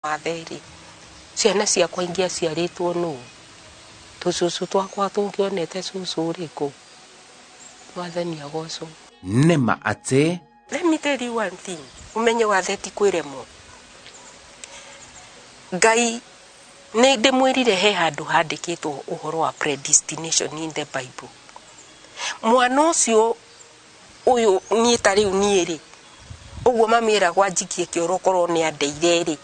Wathe-rĩ, ciana ciakwa ingĩaciarĩtwo nũ? Tũcũcũ twakwa tũngĩonete cũcũ ũrĩkũ? Mwathani agocwo. Nĩma atĩ Let me tell you one thing, ũmenye wathe ti kwĩremwo. Ngai nĩ ndĩmwĩrire he handũ handĩkĩtwo ũhoro wa predestination in the Bible. Mwana ũcio ũyũ niĩ ta rĩu niĩ rĩ, ũguo mami eragwo anjikie kĩoro korwo nĩ andeire rĩ,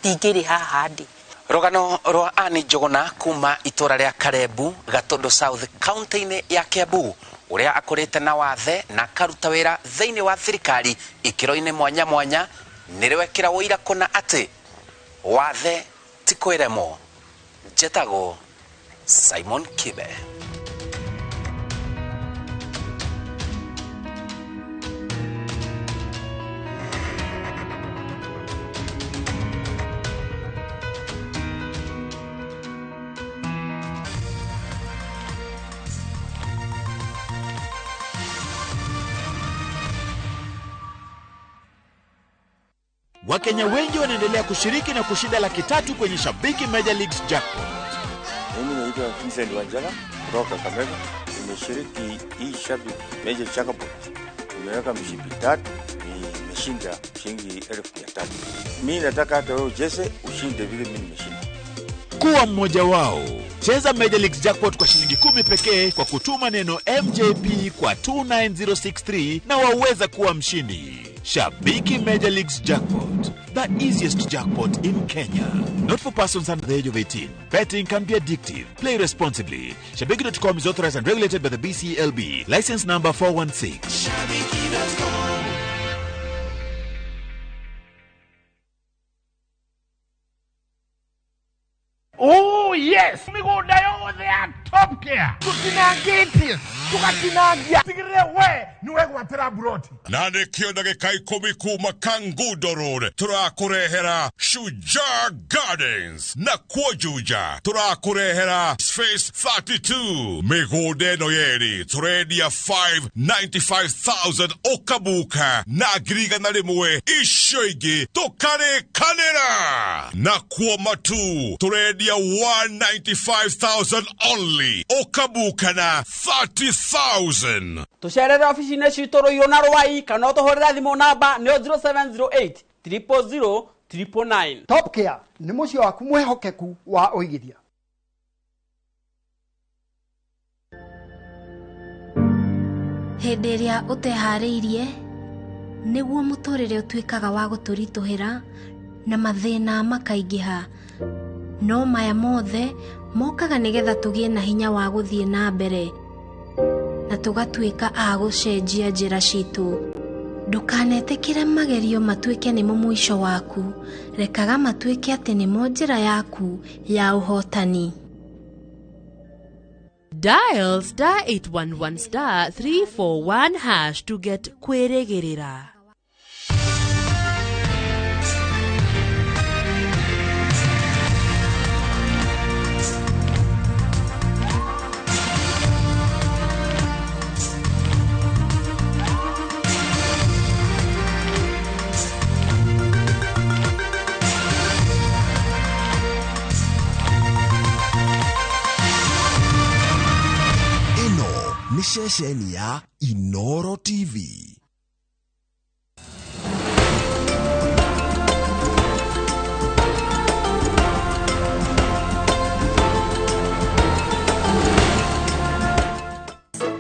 ndingĩrĩ haha ndĩ. Rũgano rwa Anne Njuguna kuma itũra rĩa Karembu, Gatũndũ South, kaunti-inĩ ya Kiambu, ũrĩa akũrĩte na wathe na akaruta wĩra thĩinĩ wa thirikari ikĩro-inĩ mwanya mwanya, nĩ rwekĩra ũira kũna atĩ wathe ti kwĩremwo. Njĩtagwo Simon Kibe. Wakenya wengi wanaendelea kushiriki na kushinda 300,000 kwenye Shabiki Major Leagues Jackpot. Mimi naitwa Vincent Wanjala kutoka Kakamega. Nimeshiriki hii Shabiki Major Jackpot. Nimeweka mshipi 3, nimeshinda shilingi 300,000. Mimi nataka hata wewe ucheze ushinde vile mimi nimeshinda. Kuwa mmoja wao. Cheza Major Leagues Jackpot kwa shilingi 10 pekee kwa kutuma neno MJP kwa 29063 na waweza kuwa mshindi. Shabiki Major Leagues Jackpot, the easiest jackpot in Kenya. Not for persons under the age of 18. Betting can be addictive. Play responsibly. Shabiki.com is authorized and regulated by the BCLB. License number 416. Shabiki.com. Oh yes, migunda yothe ya Top Care tutinangĩtie tugatinangia tigĩrĩre we nĩwe gwatĩra mburoti na nĩkĩo ndagĩka 10 kuma Kangundo Road tũrakũrehera Shujaa Gardens na kuo Juja tũrakũrehera Space 32 mĩgũnda ĩno yerĩ tũrendia 595,000 ũkabuka na 100,000 icio ingĩ tũkarĩkanĩra na kuo Matu tũrendia 195,000 only ũkabuka na 30,000. Tũcerere ofici-inĩ citũ Rũirũ na Rwai kana ũtũhũrĩre thimũ namba nĩyo 0708 000 999. Top Care nĩ mũciĩ waku mwĩhokeku wa ũigithia. Hĩndĩ ĩrĩa ũteharĩirie nĩguo mũtũrĩre ũtuĩkaga wa gũtũritũhĩra na mathĩna makaingĩha, no maya mothe mokaga nĩgetha tũgĩe na hinya wa gũthiĩ na mbere na tũgatuĩka a gũcenjia njĩra citũ. Ndũkanetĩkĩre magerio matuĩke nĩmo mũico waku, rekaga matuĩke atĩ nĩmo njĩra yaku ya ũhotani. Dial star 811 star 341 hash to get Kwĩrĩgĩrĩra. Nĩ ceceni ya Inoro TV.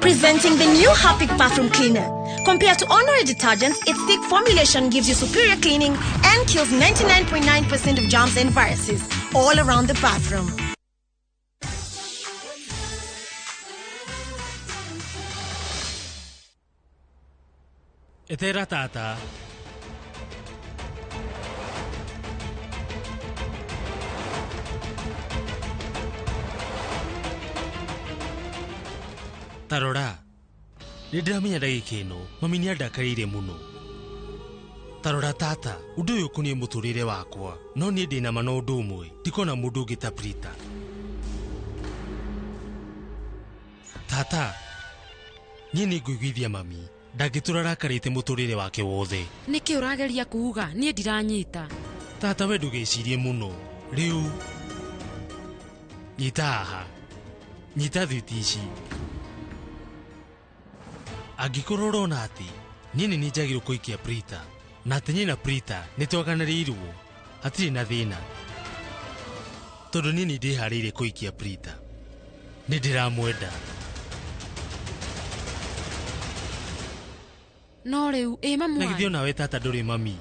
Presenting the new Harpic bathroom cleaner. Compared to ordinary detergents, its thick formulation gives you superior cleaning and kills 99.9% of germs and viruses all around the bathroom. Etera tata. Tarora, nĩ ndĩramenya ndagĩka ĩno mami nĩ andakarĩire mũno. Tarora tata, ũndũ ũyũ ũkoniĩ mũtũrĩre wakwa, no niĩ ndĩna ma na ũndũ ũmwe, ndikona mũndũ ũngĩ ta Prita. Tata, niĩ nĩ ngũiguithia mami ndangĩtũra arakarĩte mũtũrĩre wake wothe. Nĩkĩ ũrageria kuuga? Niĩ ndiranyita. Tata we ndũgecirie mũno rĩu. Nyita haha, nyita thwiti ici. Angĩkorwo ũrona atĩ niĩ nĩ niĩ njagĩrĩirwo kũhikia Prita na atĩ niĩ na Prita nĩ twaganĩrĩirwo, hatirĩ na thĩna, tondũ niĩ nĩ ndĩharĩirie kũhikia Prita. Nĩ ndĩramwenda. No rĩu ĩ mamu Na githĩ wanyu? Onawe tata ndũrĩ mami,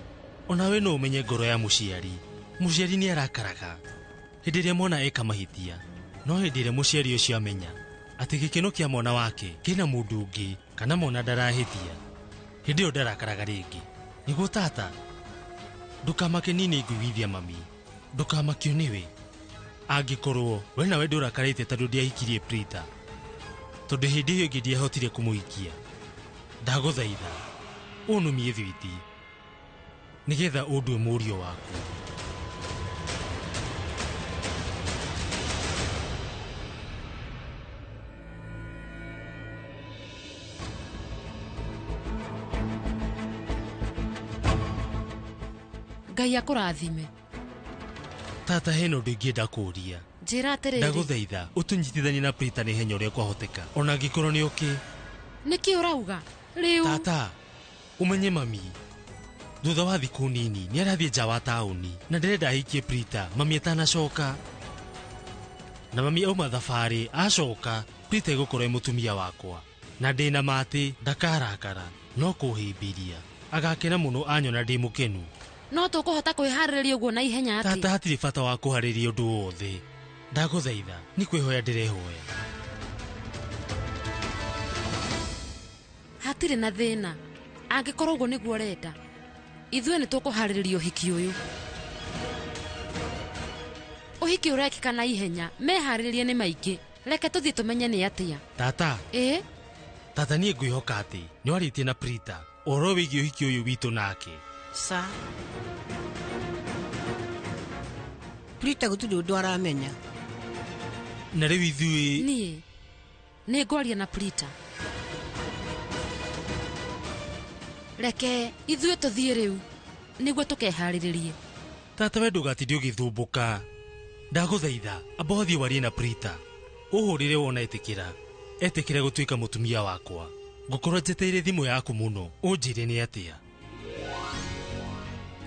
onawe no ũmenye ngoro ya mũciari. Mũciari nĩ arakaraga hĩndĩ ĩrĩa mwana eka mahĩtia, no hĩndĩ ĩrĩa mũciari ũcio amenya atĩ gĩkeno kĩa mwana wake kĩna mũndũ ũngĩ kana mwana ndarahĩtia, hĩndĩ ĩyo ndarakaraga rĩngĩ. Nĩguo tata, ndũkamake, niĩ nĩ ngũiguithia mami. Ndũkamakio nĩwe. Angĩkorwo we nawe ndũrakarĩte tondũ ndiahikirie Prita, tondũ hĩndĩ ĩyo ĩngĩ ndiahotire kũmũhikia, ndagũthaitha ũnũmie thwiti nĩgetha ũndue mũriũ waku. Ngai akũrathime. Tata, hena ũndũ ingĩenda kũũria. Njĩra atĩrĩrĩ. Ndagũthaitha ũtũnyitithanie na Prita nĩ ihenya ũrĩa kwahoteka, ona angĩkorwo nĩ ũkĩ. Nĩkĩ ũrauga rĩu? Tata, ũmenye mami thutha wa thikũ nini nĩ arathiĩ nja wa taũni na ndĩrenda ahikie Prita mami atanacoka. Na mami auma thabarĩ acoka, Prita ĩgũkorwo ĩ mũtumia wakwa, na ndĩna ma atĩ ndakarakara no kũhĩmbĩria agakena mũno anyona ndĩ mũkenu. No tũkũhota kwĩharĩrĩria ũguo na ihenya atĩ? Tata, hatirĩ bata wa kũharĩria ũndũ wothe. Ndagũthaitha, nĩ kwĩhoya ndĩrehoya. Hatirĩ na thĩna. Angĩkorwo ũguo nĩguo ũrenda, ithuĩ nĩ tũkũharĩrĩria ũhiki ũyũ. Ũhiki ũrekĩka na ihenya, meharĩrĩria nĩ maingĩ. Reke tũthiĩ tũmenye nĩ atĩa. Tata. Ĩ. Tata, niĩ ngwĩhoka atĩ nĩ warĩtie na Prita ũhoro wĩgiĩ ũhiki ũyũ witũ nake. Ca, Prita gũtirĩ ũndũ aramenya. Na rĩu ithuĩ? Niĩ nĩ ngwaria na Prita. Reke ithuĩ tũthiĩ rĩu nĩguo tũkeharĩrĩrie. Tata, we ndũgatinde ũgĩthumbũka. Ndagũthaitha, amba ũthiĩ warie na Prita, ũhũrĩre wona etĩkĩra etĩkĩra gũtuĩka mũtumia wakwa. Ngũkorwo njeteire thimũ yaku mũno, ũnjĩre nĩ atĩa.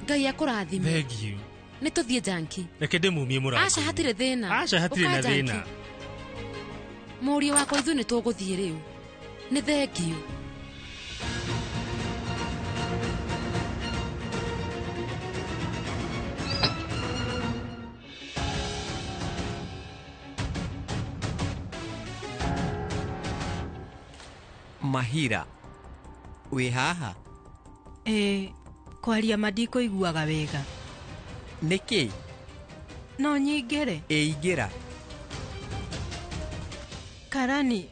Ngai akũrathime. Thengiũ. Nĩ tũthiĩ Janki. Reke ndĩmumie mũrango. Aca, hatirĩ thĩna. Aca, hatirĩ Ũka na Janki. thĩna. Mũriũ wakwa, ithuĩ nĩ tũgũthiĩ rĩu. Nĩ thengiũ. Mahira, wĩ haha? Ĩĩ, kwaria ma ndikũiguaga wega. Nĩkĩ? No nyingĩre? Ĩ, ingĩra. Karani,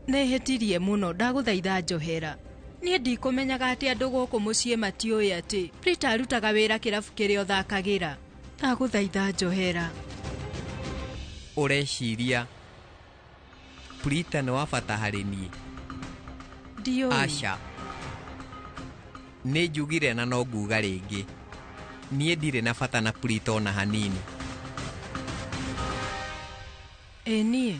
nĩ hĩtirie mũno, ndagũthaitha njohera. Niĩ ndikũmenyaga atĩ andũ gũkũ mũciĩ matiũĩ atĩ Prita arutaga wĩra kĩrabu kĩrĩa ũthakagĩra. Ndagũthaitha njohera. Ũreciria Prita nĩ wa bata harĩ niĩ? Ndiũĩ. Aca, nĩ njugire na no nguga rĩngĩ, niĩ ndirĩ na bata na Prita ona hanini. Ĩ niĩ.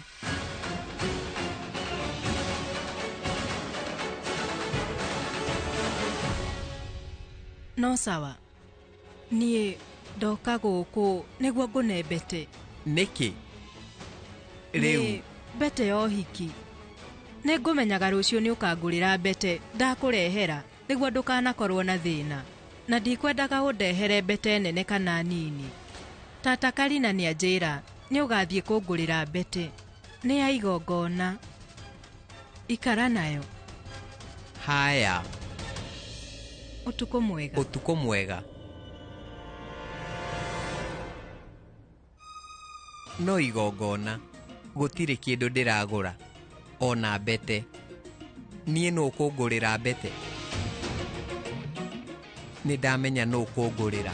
No sawa, niĩ ndoka gũkũ nĩguo ngũne mbete. Nĩkĩ rĩu? Nĩ mbete ya ũhiki. Nĩ ngũmenyaga rũciũ nĩ ũkangũrĩra mbete ndakũrehera nĩguo ndũkanakorwo na thĩna, na ndikwendaga ũndehere mbete nene kana nini. Tata Karina nĩ anjĩra nĩ ũgathiĩ kũngũrĩra mbete. Nĩ ya igongona. Ikara nayo. Haya. Ũtukũ mwega. Ũtukũ mwega. No igongona gũtirĩ kĩndũ ndĩragũra, ona mbete. Niĩ nũ ũkũngũrĩra mbete? Nĩ ndamenya nũ ũkũngũrĩra.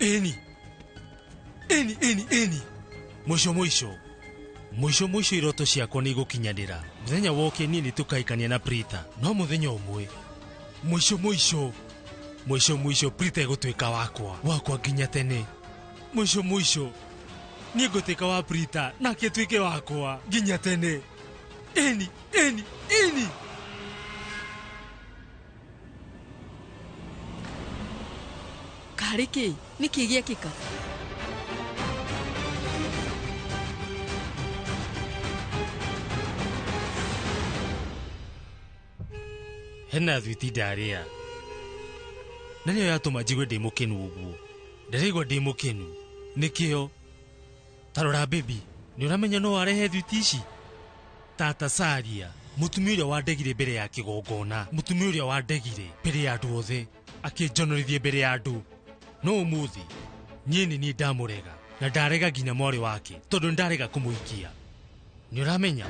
Ĩni, ĩni, ĩni, ĩni, mũico mũico Mũico mũico iroto ciakwa nĩ igũkinyanĩra. Mũthenya woke niĩ nĩ tũkahikania na Prita. No mũthenya ũmwe mũico mũico mũico mũico Prita ĩgũtuĩka wakwa wakwa nginya tene. Mũico mũico niĩ ngũtuĩka wa Prita nake atuĩke wakwa nginya tene. Ĩni ĩni ĩni. Karĩ kĩ? Nĩkĩ gĩekĩka? Hena thwiti ndarĩa na nĩyo yatũma njigue ndĩ mũkenu ũguo. Ndĩraigua ndĩ mũkenu nĩkĩo. Tarora baby, nĩ ũramenya no warehe thwiti ici? Tata Saria, mũtumia ũrĩa wandegire mbere ya kĩgongona, mũtumia ũrĩa wandegire mbere ya andũ othe, akĩnjonorithie mbere ya andũ. No ũmũthĩ niĩ nĩ niĩ ndamũrega na ndarega nginya mwarĩ wake tondũ ndarega kũmũikia. Nĩ ũramenya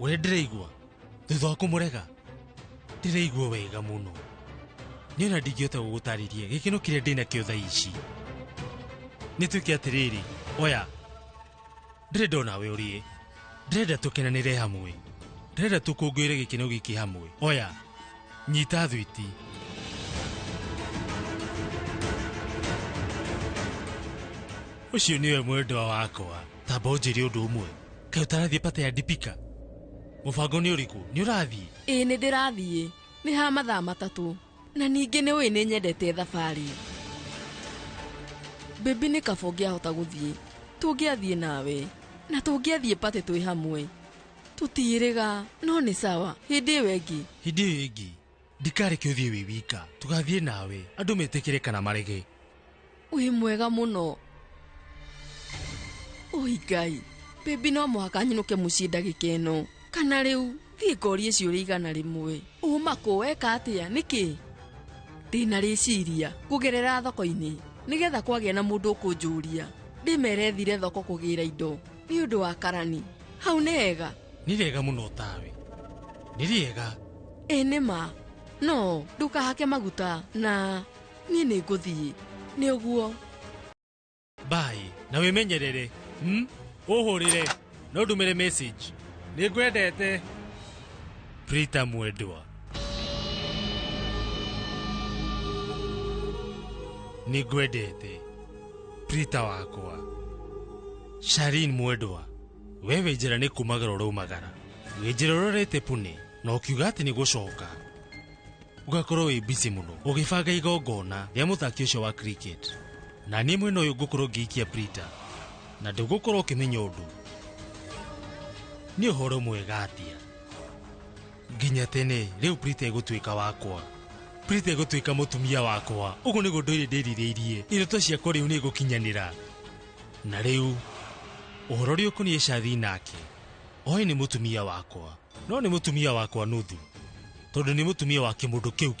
ũrĩa ndĩraigua thutha wa kũmũrega? Ndĩraigua wega mũno. Niĩ ona ndingĩhota gũgũtarĩria gĩkeno kĩrĩa ndĩnakĩo thaa ici. Nĩ tuĩke atĩrĩrĩ, oya, ndĩrenda onawe ũrĩe, ndĩrenda tũkenanĩre hamwe, ndĩrenda tũkũngũĩre gĩkeno gĩkĩ hamwe. Oya, nyita thwiti. Ũcio nĩwe mwendwa wakwa. Tamba ũnjĩre ũndũ ũmwe, kaĩ ũtarathiĩ pata ya Dipika? Mũbango nĩ ũrĩkũ? Nĩ ũrathiĩ? Ĩĩ nĩ ndĩrathiĩ. Nĩ ha mathaa 3. Na ningĩ nĩ ũĩ nĩ nyendete thabarĩ. Baby nĩ kaba ũngĩahota gũthiĩ. Tũngĩathiĩ nawe. Na tũngĩathiĩ pate twĩ hamwe. Tũtiĩrĩga, no nĩ sawa. Hĩndĩ ĩyo ĩngĩ. Hĩndĩ ĩyo ĩngĩ ndikareke ũthiĩ wĩ wika. Tũgathiĩ nawe, andũ metĩkĩre kana marege. Wĩ mwega mũno. Oi Ngai, baby no mũhaka nyinũke mũciĩ ndagĩka ĩno. Kana rĩu thiĩ ngorie ciũria 100. Ũma kũ weka atĩa? Nĩkĩ? Ndĩna rĩciria kũgerera thoko-inĩ nĩgetha kwagĩa na mũndũ ũkũnjũria ndĩmere thire thoko kũgĩra indo nĩ ũndũ wa karani. Hau nĩ hega. Nĩ rĩega mũno tawe. Nĩ rĩega. Ĩ nĩ ma. No ndũkahake maguta na niĩ nĩ ngũthiĩ. Nĩ ũguo. Bye na wĩmenyerere. Ũhũrĩre no ndũmĩre message. Nĩ ngwendete. Prita mwendwa. Nĩ ngwendete. Prita wakwa. Sharin mwendwa. Wewe njĩra nĩ kumagara ũraumagara. Wĩ njĩra ũrorete Pune na ũkiuga atĩ nĩ gũcoka. Ũgakorwo wĩ busy mũno ũgĩbanga igongona rĩa mũthaki ũcio wa cricket. Na niĩ mwena ũyũ ngũkorwo ngĩikia Prita na ndũgũkorwo ũkĩmenya ũndũ. Nĩ ũhoro mwega atĩa? Nginya tene rĩu Prita ĩgũtuĩka wakwa. Prita ĩgũtuĩka mũtumia wakwa. Ũguo nĩguo ndũire ndĩrirĩirie. Iroto ciakwa rĩu nĩ igũkinyanĩra. Na rĩu ũhoro ũrĩa ũkoniĩ Shathi nake, oĩ nĩ mũtumia wakwa, no nĩ mũtumia wakwa nuthu, tondũ nĩ mũtumia wa kĩmũndũ kĩu.